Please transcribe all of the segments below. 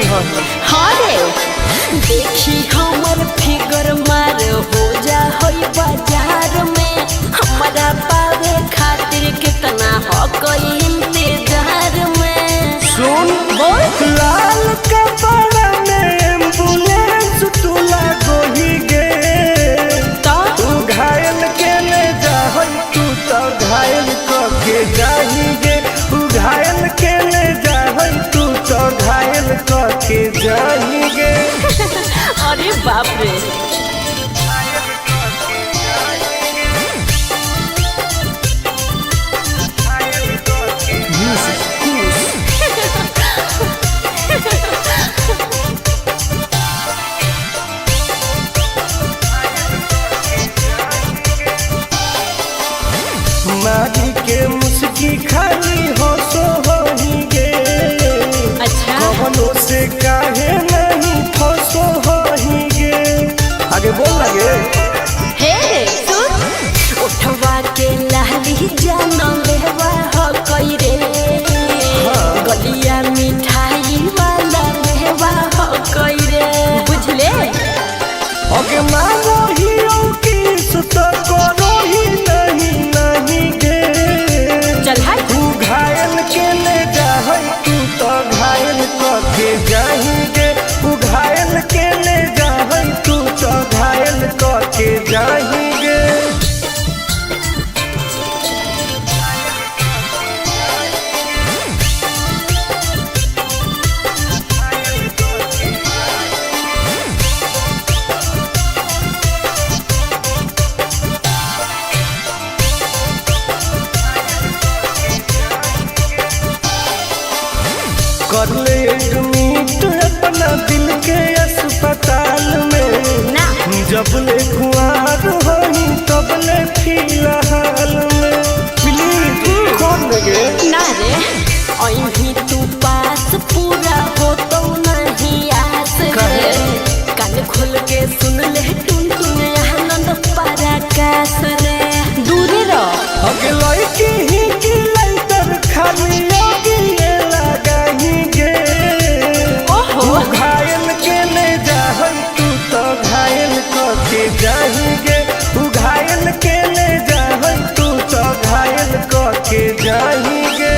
हो। हाँ रे, देखी हमर फिगर मार हो जा होई बाजार में। हमरा पावे खातिर कितना हो कोई इंतजार में। सुन, बोल। लाल कपड़ा में एम्बुलेंस तू लागोही गे। तो तू घायल के ले जाहई, तू तो घायल क के जाही गे। तू घायल के ले जाहई, तू तो घायल क के जाही गे। अरे बाप रे। मारी के मुस्की खाली हो सो होही गे। अच्छा। कवनो से काहे नहीं फसो होही गे। आगे बोल लगे। हे सुन, उठवा के लाली जान लेवा हो कोई रे। गलिया मिठाई वाला लेवा हो कोई रे, बुझले। ओके मानो ही किस तो करो ही नहीं नहीं गे। चल हट। तू घायल के ले जाहई, तू तो घायल क के जाही गे। तू घायल के ले जाहई, तू तो घायल क के जाही गे। कर ले एडमिट अपना दिल के अस्पताल में। ना। जब ले कुआर होही तब ले फिलहाल में। प्लीज कौन लगे। ना रे, अही तू पास पूरा हो तो नहीं आस रे। काहे? कान खोल के सुन ले टुन टुन आनंद पराकाश रे, दूरे रह। अगे लड़की ही की लाइटर खाली लगी लगाही गे। ओहो। तू घायल के ले जाहई, तू तो घायल क के जाही गे। तू घायल के ले जाहई, तू तो घायल क के जाही गे।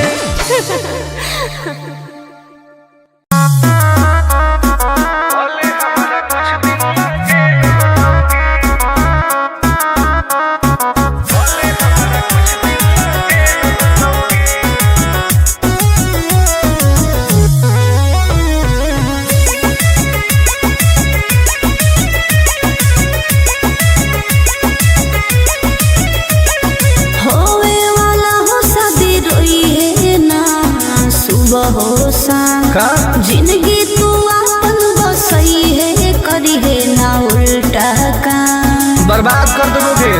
होवे वाला हो शादी रोई है ना सुबह हो शाम। का? जिंदगी तू आपन बसई है, करी है ना उल्टा काम। बर्बाद कर देबो फिर।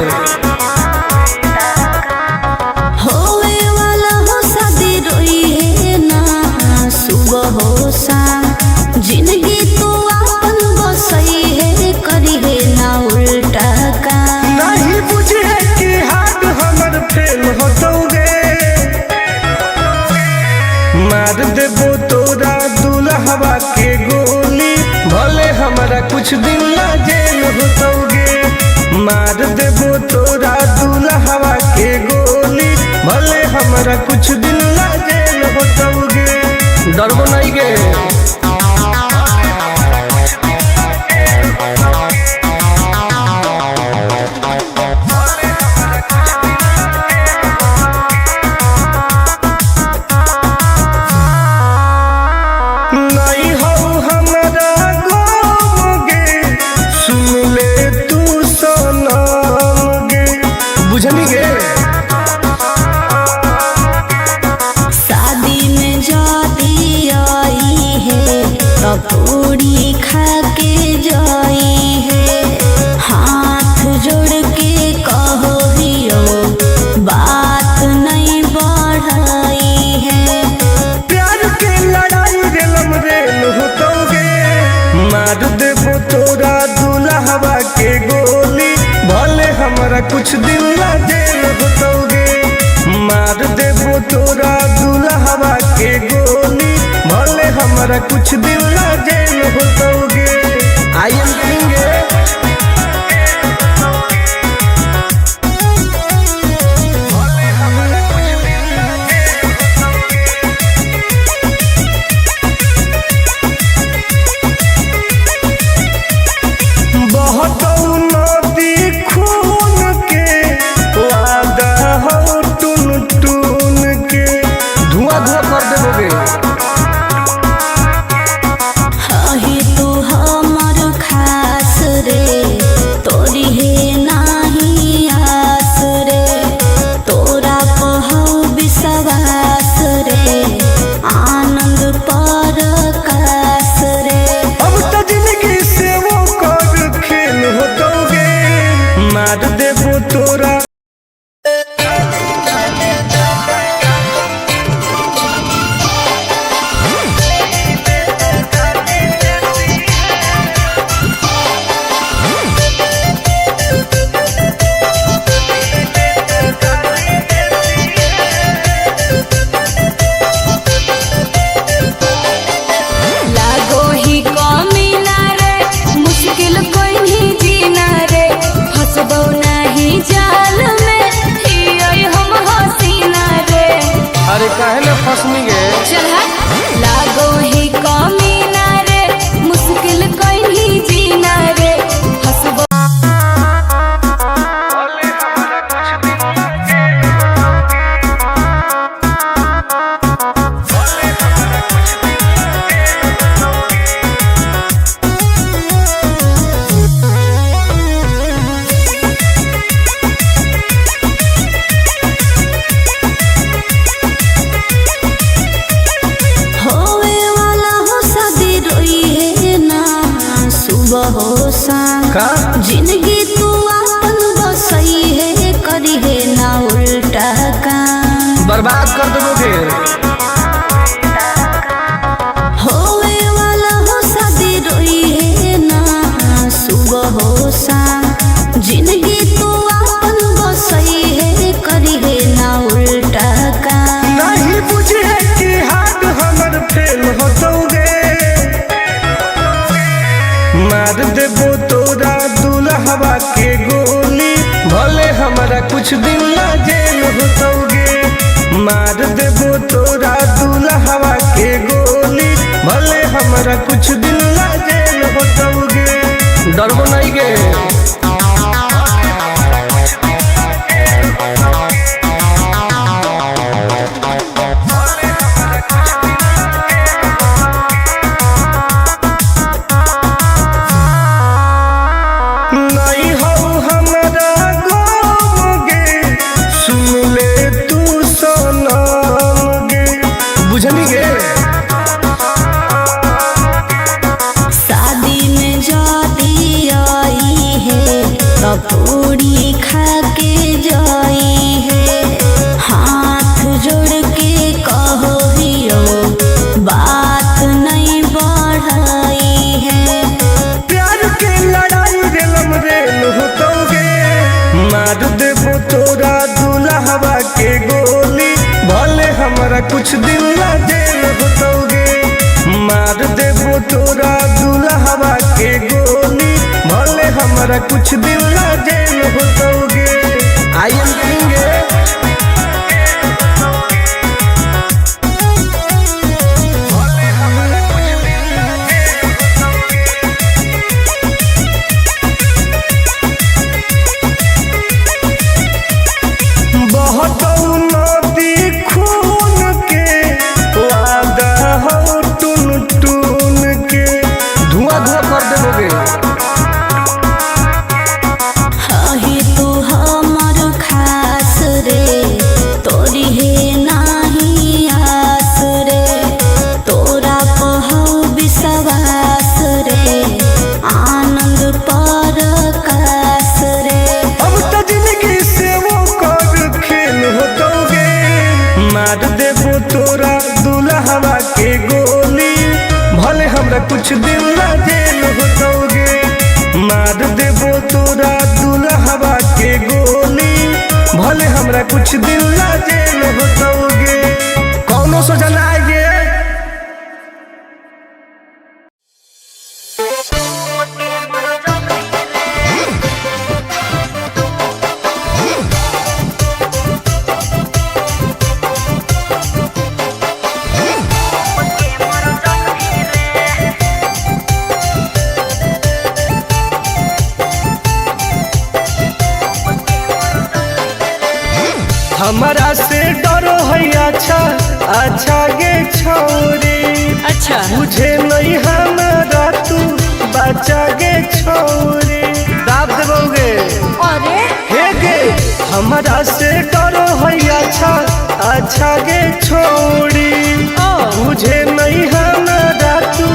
होवे वाला हो शादी रोई है ना सुबह हो शाम। जिंदगी तू आपन बसई है, करी है ना उल्टा काम। नहीं बुझे कि हाथ हमर फेल होतौगे। मार देबो तोरा दुल्हवा के गोली, भले हमरा कुछ दिन ला जेल होतौगे। मार देबो तोरा दुल्हवा के गोली, भले हमरा कुछ दिन ला जेल होतौगे। डरबो नहीं गे। नहीं हो हमरा गम गे, सुन ले तू सनम गे। बुझनी गे। शादी में जाती आई है तो पूरी खा के जाई है। हाथ जोड़ के कहो हियो बात नहीं बढ़ाई है। प्यार के लड़ाई रेलम रेल होतौगे। मार देबो तोरा दुल्हवा के गोली, भले हमरा कुछ दिन ला जेल होतौगे। मार देबो तोरा दुल्हवा के गोली, भले हमरा हमरा कुछ दिन ला जेल होतौगे। I am king. बहुत नदी खून के वादा हो टून टून के धुआं धुआं कर देबोगे। हे तू हमर खास रे, तोरी हे नाही आस रे, तोरा पहौ विश्वास रे, आनंद पर कास रे। अब तो जिंदगी से वो कर खेल होतौगे, मार देबो तोरा। लागो ही कमी ना रे, मुश्किल कोई नहीं जीना रे, फसबो नहीं जाल में हियै हम हसीना रे। अरे काहे ना फसनी गे? चल हट। लागो ही कमी ना रे, मुश्किल कोई नहीं जीना रे, फसबो। होवे वाला हो शादी रोई है ना सुबह हो शाम, का? जिंदगी तू अपन बसई है, करी है ना उल्टा काम। बर्बाद कर देबोगे। होवे वाला हो शादी रोई है ना सुबह हो शाम, जिंदगी तू अपन बसई है, करी है ना उल्टा काम। नहीं बुझे कि हाथ हमर फेल होतौगे, मार देबो तोरा दुल्हवा के गोली, भले हमरा कुछ दिन ला जेल होतौगे। मार देबो तोरा दुल्हवा के गोली, भले हमरा कुछ दिन ला जेल होतौगे। डरबो नहीं गे। नहीं हो हमरा गम गे, सुन ले तू सनम गे, बुझनी गे? शादी में जाती आई है तो पूरी खा के जाई है, हाथ जोड़ के कहो हियो बात नहीं बढ़ाई है। प्यार के लड़ाई रेलम रेल होतौगे, मार देबो तोरा दुल्हवा के गोली, भले हमरा कुछ दिन ला जेल होतौगे। मार देबो तोरा दुल्हवा के गोली, भले हमरा कुछ दिन ला जेल होतौगे। I am king. बहुत नदी खून के वादा हो टून टून के धुआं धुआं कर देबोगे। हे तू हमर खास रे, तोरी हे नाही आस रे, तोरा पहौ विश्वास रे, आनंद पर कास रे। अब तो जिंदगी से वो कर खेल होतौगे, मार देबो तोरा दुल्हवा के गोली, भले हमरा कुछ दिन ला जेल होतौगे। मार देबो तोरा दुल्हवा के गोली, भले हमरा कुछ दिन ला जेल होतौगे। कौनो सोचा ना आएगे। हमारा से डरो है अच्छा अच्छा गे छौरी। अच्छा। बुझे नहीं हमारा तू बच्चा गे छौरी। दाब देबोगे। अरे हे गे हमारा से डरो है अच्छा अच्छा गे छौरी। ओ। बुझे नहीं हमारा तू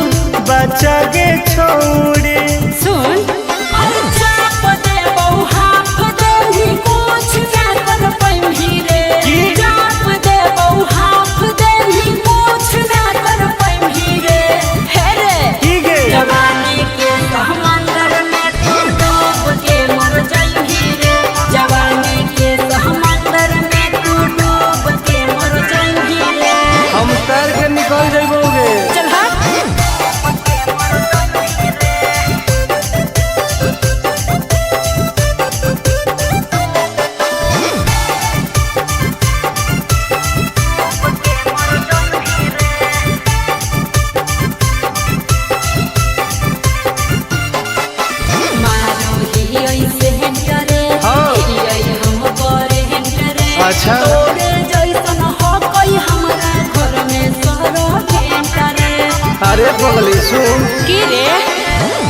बच्चा गे छौरी। सुन चाप दे बहु हाफ देही कुछ ना कर पैम्ही रे। की? चाप दे बहु हाफ देही कुछ ना कर पैम्ही रे। हे रे की गे? जवानी के समंदर में तू डूब के मर जाइही रे। जवानी के समंदर में तू डूब के मर जाइही रे। हम तैर के निकल जइबोगे। चल हट। मारो ही ऐसे करे। हाँ। हियै हम करे करे। अच्छा। तोरे जैसन हकै हमरा घर में सरो करे। अरे पगली सुन। की रे?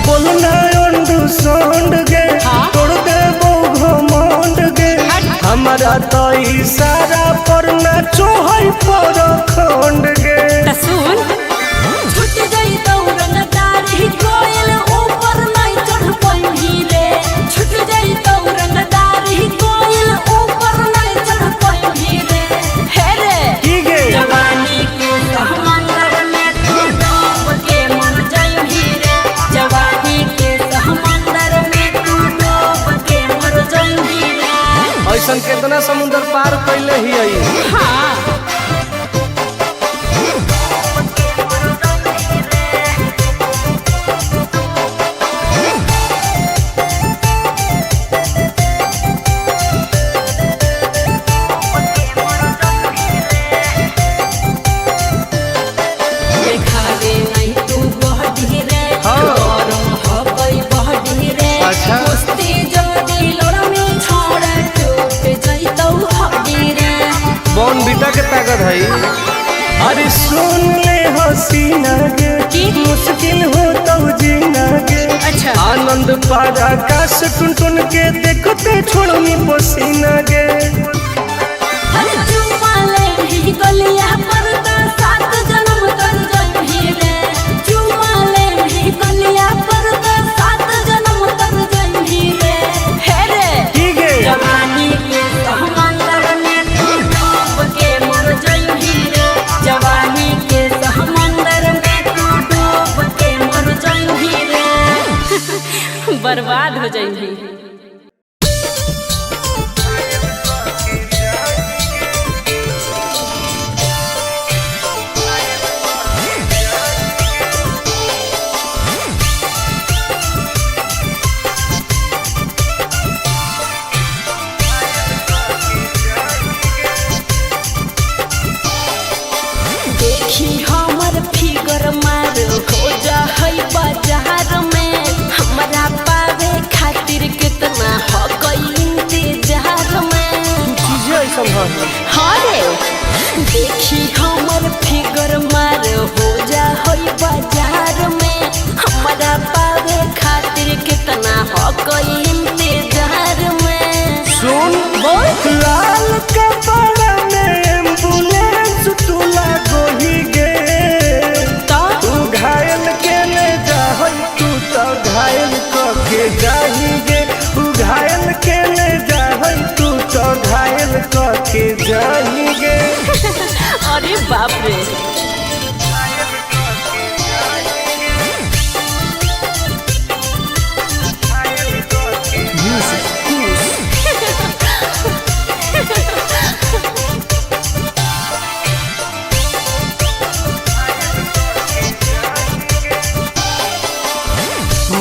बोलना अंडू सोंड गे। हाँ? तोड़ दे घमंड गे। हट। हमारा तो इशारा पर नाचो है पर खंड गे। त सुन छुट गई दौरंगदार ही कोयल ऊपर नहीं चढ़ पैही रे। छुट गई दौरंगदार ही कोयल ऊपर नहीं चढ़ पैही रे। हे रे की गे? जवानी के समंदर में तू डूब के मर जाइही रे। जवानी के समंदर में तू डूब के मर जाइही रे। ऐसन केतना समुंदर पार कैले ही आई। हाँ। देखावे नहीं तू बहडी रे। हाँ। गरम हकै बहडी रे। अच्छा। कुश्ती जदी लड़मी छोड़ा टूट जइतौ हड्डी रे। बॉन बीटा के ताकत है। अरे सुन ले हसीना गे। की? मुश्किल हो तो जीना गे। अच्छा। आनंद पार आकाश टुन टुन के देखते छोड़नी पसीना गे। हर चुमा ले ही गलिया पर त सात जन्म तर जइही रे। चुमा ले ही गलिया पर त सात जन्म तर जइही रे। हे रे की गे? जवानी के समंदर में तू डूब के मर जाइही रे। जवानी के समंदर में तू डूब के मर जाइही रे। बर्बाद हो जाइही। देखी हमर फिगर मार हो जा है बाजार में। हमरा पावे खातिर कितना हकै इंतजार में। चीजें ऐसन है। हाँ रे देखी हमर फिगर मार हो जा है बाजार में। हमरा पावे खातिर कितना हकै इंतजार में। सुन बोल। लाल कपड़ा में एम्बुलेंस तू लागोही गे। तो तू घायल के ले जाहई तू तो घायल क के जाही गे। तू घायल के ले जाहई तू तो घायल क के जाही गे। अरे बाप रे।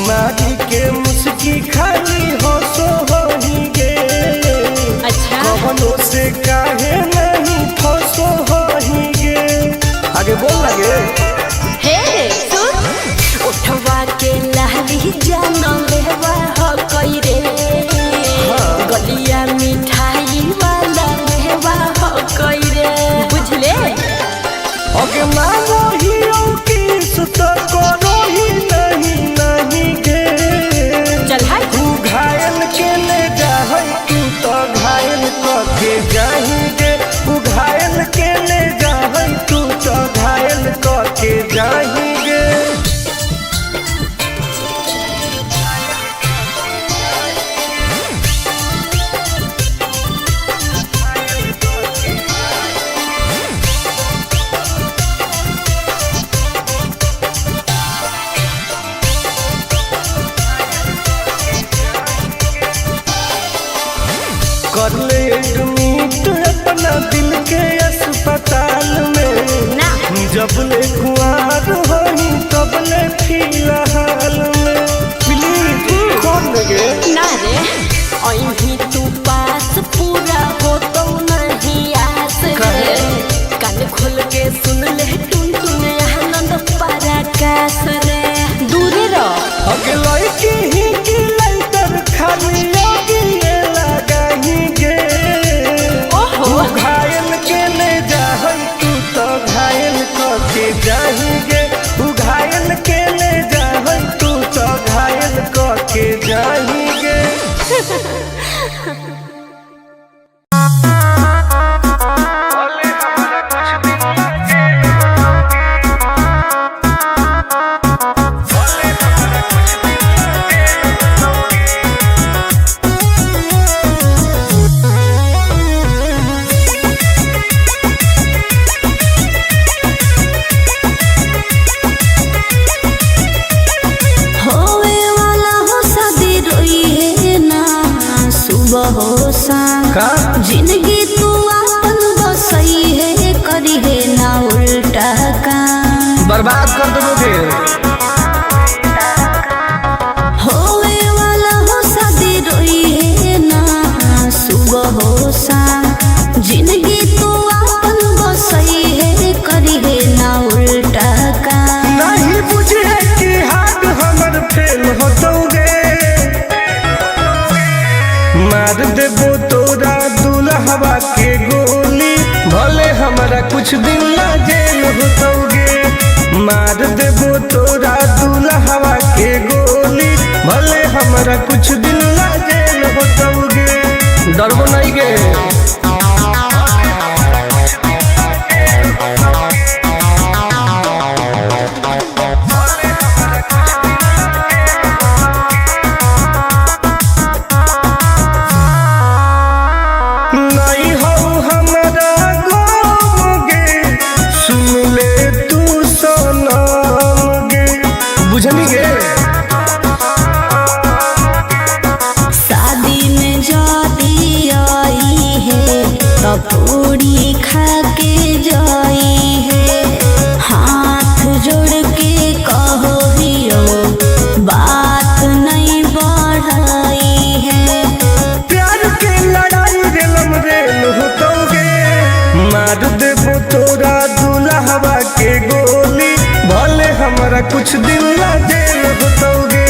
मारी के मुस्की खाली हो सो होही गे। अच्छा। कवनो से काहे नहीं फसो होही गे। आगे बोल लगे। हे सुन उठवा के लाली जान लेवा हो कई रे। हाँ। गलिया मिठाई वाला मेवा मांगो ही किस तो करो ही नहीं नहीं गे। चल हट। तू घायल के ले जाहई तू तो घायल कके जाही गे। तू घायल के ले जाहई तू तो घायल कके जाही गे। कर ले एडमिट अपना दिल के अस्पताल में। ना। जब ले कुआर होही तब ले फिलहाल में। प्लीज खोल देंगे। ना रे अही तू पास पूरा हो तो नहीं आस रे। कान खोल के सुन ले टुन टुन आनंद पराकाश रे। दूर रह। अगले की ही की लाइटर खाली योगी लगाही गे। ओहो। तू घायल के ले जाहई तू तो घायल कके जाही गे। तू घायल के ले जाहई तू तो घायल कके जाही गे। होवे वाला हो शादी रोई है ना सुबह हो शाम। का? जिंदगी तू आपन बसई है करी है ना उल्टा काम। बर्बाद कर दोगे। होवे वाला हो शादी रोई है ना सुबह हो शाम। जिंदगी तू आपन बसई है करी है ना उल्टा काम। नहीं बुझे कि हाथ हमर फेल हो दोगे। मार देबो तोरा दुल्हवा के गोली भले हमरा कुछ दिन ला जेल हो दोगे। मार देबो तोरा दुल्हवा के गोली भले हमरा कुछ दिन ला जेल हो दोगे। डरबो नहीं गे। नहीं हो हमरा गम गे सुन ले तू सनम गे। बुझनी गे। शादी में जाती आई है तो पूरी खा के जाई है। हाथ जोड़ के कहो हियो बात नहीं बढ़ाई है। प्यार के लड़ाई रेलम रेल हो तोगे। मार देबो तोरा दुल्हवा के गोली भले हमरा कुछ दिन ला जेल हो तोगे।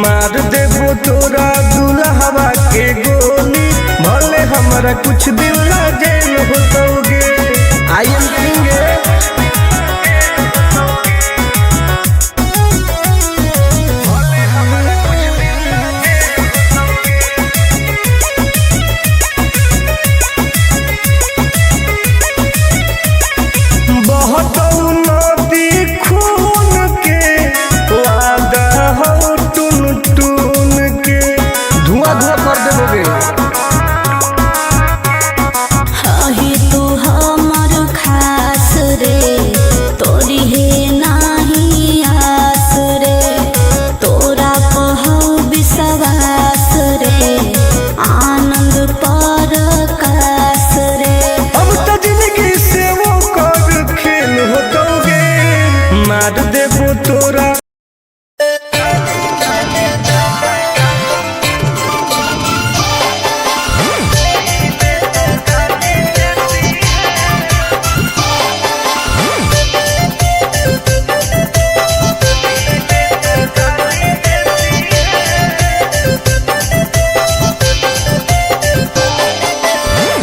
मार देबो तोरा दुल्हवा के गोली भले हमरा कुछ दिन ला जेल हो तोगे। I am king. बहुत नदी खून के वादा हो टून टून के। धुआं धुआं कर देबोगे। अही तू हमर खास रे तोरी है नाही आस रे। तोरा पहौ विश्वास रे आनंद पर कास रे। अब तो जिंदगी से वो कर खेल हो दोगे। मार देबो तोरा।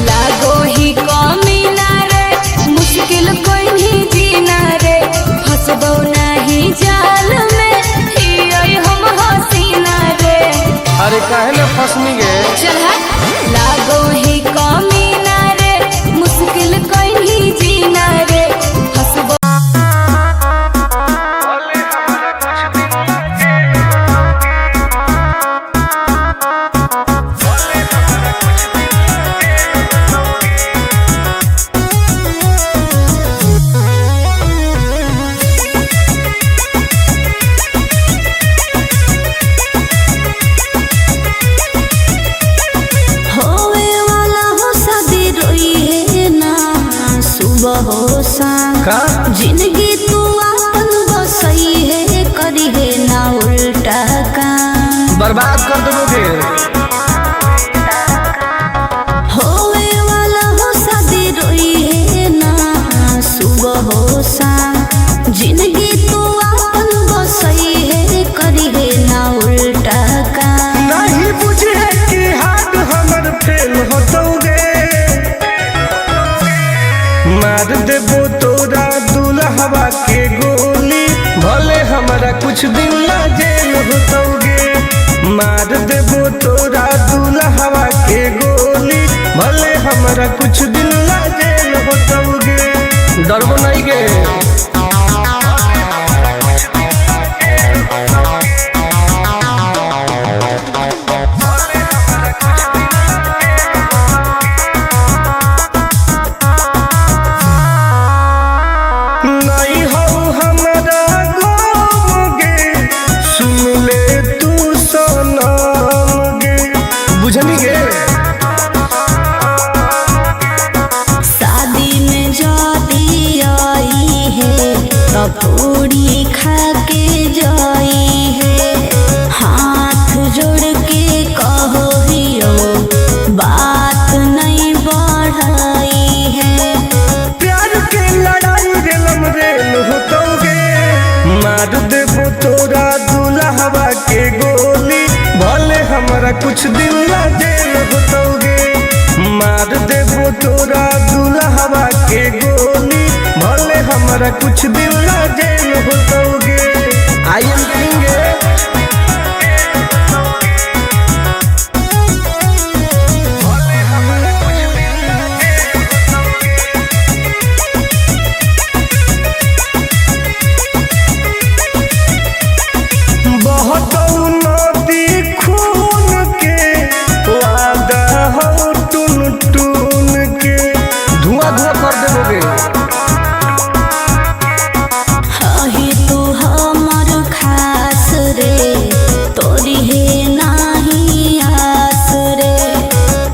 लागो ही कमी ना रे मुश्किल कोई नहीं जीना। भस्मी गे। चल हट। लागो ही कमी ना रे, मुश्किल कहीं जीना रे, हंसबो। होवे वाला हो शादी रोई है ना सुबह हो शाम। का? जिंदगी तू आपन बसई है, करी है ना उल्टा काम। बर्बाद कर देबोगे। होवे वाला हो शादी रोई है ना सुबह हो शाम। जिंदगी तू आपन बसई है, करी है ना उल्टा काम। नहीं बुझे कि हाथ हमर फेल होतौगे। मार देबो तोरा दुल्हवा के गोली, भले हमरा कुछ दिन ला जेल होतौगे। मार देबो तोरा दुल्हवा के गोली, भले हमरा कुछ दिन ला जेल होतौगे। डरबो नहीं गे। नहीं हो हमरा गम गे, सुन ले तू सनम गे। बुझनी गे? शादी में जाती आई है तो पूरी खा के जाई है। हाथ जोड़ के कहो हियो बात नहीं बढ़ाई है। प्यार के लड़ाई रेलम रेल होतौगे। मार देबो तोरा दुल्हवा के गोली, भले हमरा कुछ दिन ला जेल होतौगे। मार देबो तोरा दुल्हवा के गोली, भले हमरा कुछ दिन ला जेल होतौगे। I am king. बहतौ नदी खून के, वादा हौ टून टून के। धुआं धुआं कर देबोगे। हही तू हमर खास रे, तोरी है नाही आस रे,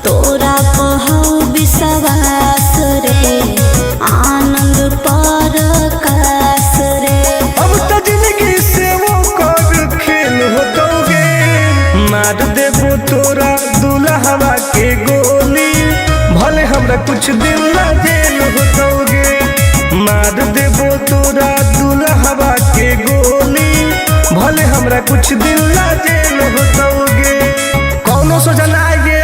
तोरा पहौ विश्वास रे, आनंद पर कास रे। अब तो जिंदगी से वो कर खेल होतौगे। मार देबो तोरा दुल्हवा के गोली, भले हमरा कुछ दिन ला जेल होतौगे। मार देबो तोरा दुल्हवा के गोली, भले हमरा कुछ दिन ला जेल होतौगे। कौनो सोचा ना आगे।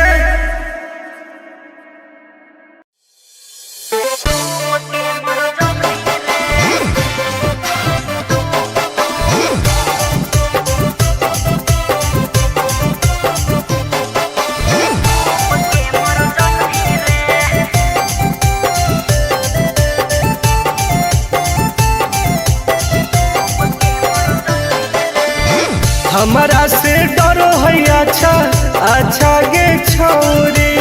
हमरा से डरो है अच्छा अच्छा गे छौरी।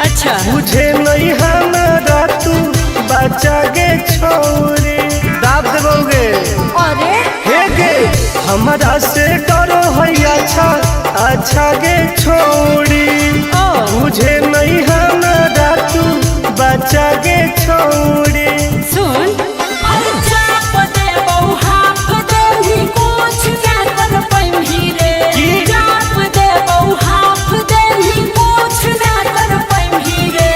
अच्छा। बुझे नहीं हमरा तू बच्चा गे छौरी। दाब देबोगे। अरे हे गे, हमरा से डरो है अच्छा अच्छा गे छौरी। ओ। बुझे नहीं हमरा तू बच्चा गे छौरी। सुन। चाप दे बहु हाफ देही, कुछ ना कर पैमही रे। की? चाप दे बहु हाफ देही, कुछ ना कर पैमही रे।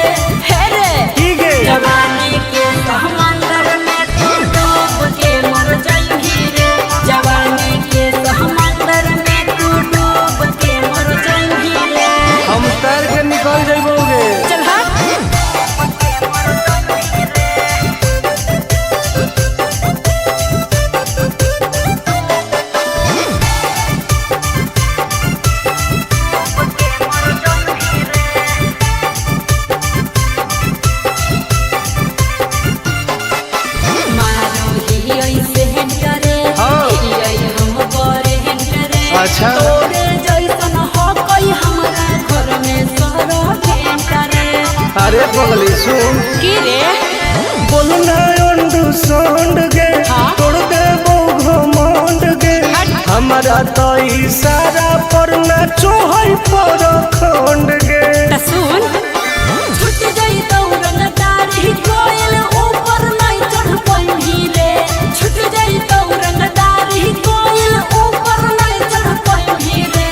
हे रे। की गे? जवानी के समंदर में तू डूब के मर जाइही रे। जवानी के समंदर में तू डूब के मर जाइही रे। हम तैर के निकल जइबोगे। चल हट। अच्छा। तोरे जैसन हकई हमरा घर में सर भेंट रे। अरे पगली सुन। की रे? बोलना अंडू सोंड गे, हाँ? तोड़ देबो घमंड गे। हमारा तो इशारा पर ना चोहई पर खंड गे। त सुन, छूट जाई तौरन दाढ़ी कोयल ऊपर नहीं चढ़ पैभी रे। छूट जाई तौरन दाढ़ी कोयल ऊपर नहीं चढ़ पैभी रे।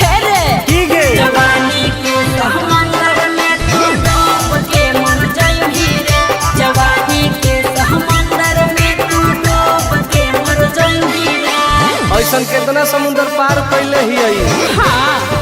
हे रे, की गे? जवानी के समंदर में तू डूब के मर जाइबी रे। जवानी के समंदर में तू डूब के मर जाइबी रे। ऐसन केतना समुंदर पार कैले ही आई। हाँ।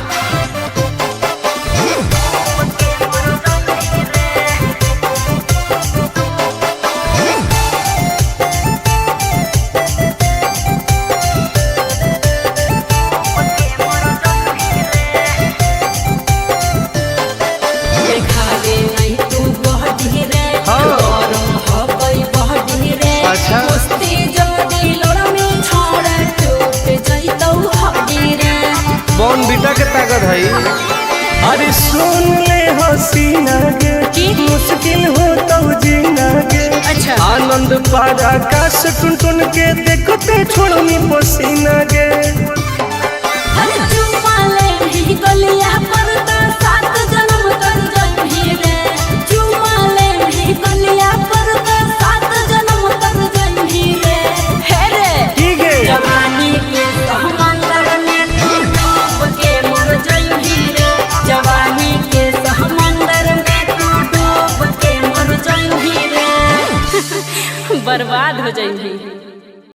देखावे नहीं तू बहडी रे। हाँ। गरम हकई बहडी रे। अच्छा। कुश्ती जदी लड़ में छोड़ टूट जइतौ हड्डी रे। बॉन बीटा के ताकत है। अरे सुन ले हसीना गे, की? मुश्किल हो तो जीना गे। अच्छा। आनंद पार आकाश टुन टुन के देखते छोड़नी पसीना गे। अरे चुम्मा ले भी गलिया पर त सात जन्म तर जइबी रे। चुम्मा ले भी गलिया पर त सात जन्म तर जइबी रे। हे रे, की गे? जवानी के समंदर में तू डूब के मर जइबी रे। जवानी के समंदर में तू डूब के मर जइबी रे। बर्बाद हो जइबी।